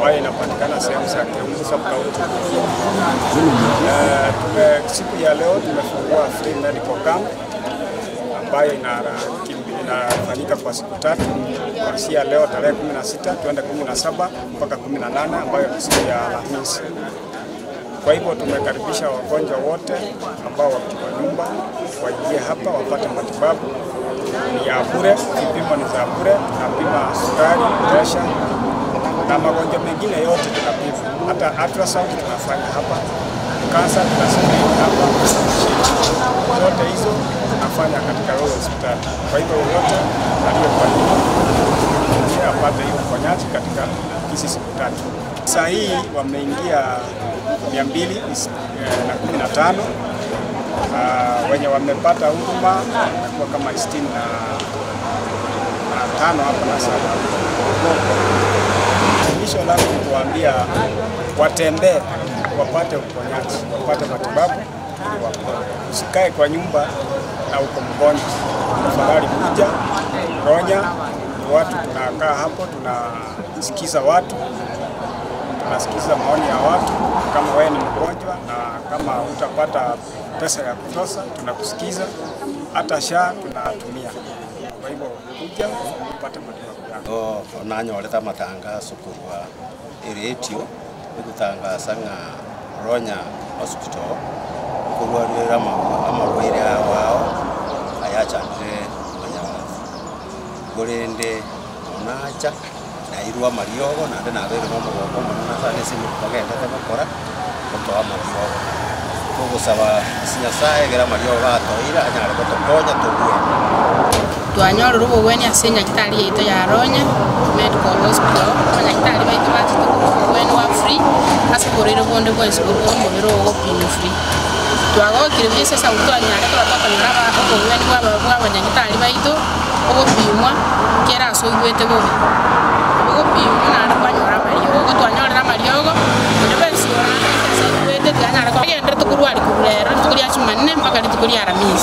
ambayo inapatikana sehemu za Keumbu sub county. Eh, tume, siku ya leo tumefungua free medical camp ambayo inafanyika kwa siku tatu kuanzia leo tarehe 16 tuende 17 mpaka 18 ambayo ni siku ya Alhamisi. Kwa hivyo tumekaribisha wagonjwa wote ambao wako kwa nyumba waingie hapa wapate matibabu ni ya bure, vipimo ni za bure, tunapima sukari, presha na magonjwa mengine yote tunapima, hata ultrasound tunafanya hapa, kansa tuna screen hapa, zote hizo tunafanya katika Royal Hospital. Kwa hivyo yoyote aliye kwa nyumba apate hiyo uponyaji katika hizi siku tatu. Saa hii wameingia 215 wenye wamepata huduma wamekuwa kama 65 hapo na saba. Fundisho langu ni kuwaambia watembee, wapate uponyaji, wapate matibabu ili wapone. Usikae kwa nyumba na uko mgonjwa, tafadhali kuja Ronya. Ni watu tunakaa hapo, tunasikiza watu, tunasikiza maoni ya watu. Kama wewe ni mgonjwa na kama utapata pesa ya kutosha, tunakusikiza. Hata SHA tunatumia. Kwa hivyo kuja upate matibabu yako. Onanyorete amatangaso korwa eretio egotangasa ng'a Ronya Hospital nkorwarire amarwaire ao ao ayachandire mwanyabanto. Korende onacha nairwe amariogo naende nabeire na omogoko omonene ase ase emeremo bagendete gokora gotoa amariogo. Togosaba ase Nyasaye ekero amariogo atoeire anyare gotokonya tobue. Twanyorire obogwenia ase enyagitari yaito ya Ronya Medical Hospital, abanyagitari baito bachete korwa obogwenia bwa free ase oborwaire bonde bwensi borwa omobere ogo gopimwa free. Twagokire buya ase esabu twanyare korwa tokonyora aba obogwenia bwa bwa abanyagitari baito, ogopimwa kera ase oigwete bobe. Ogopimwa naende kwanyora amariogo, twanyorire amariogo, onde bwensi orande ase aigwete tiga anyare kogenderete korwari korwa rero rituko ria jumanne mpaka rituko ria aramisi.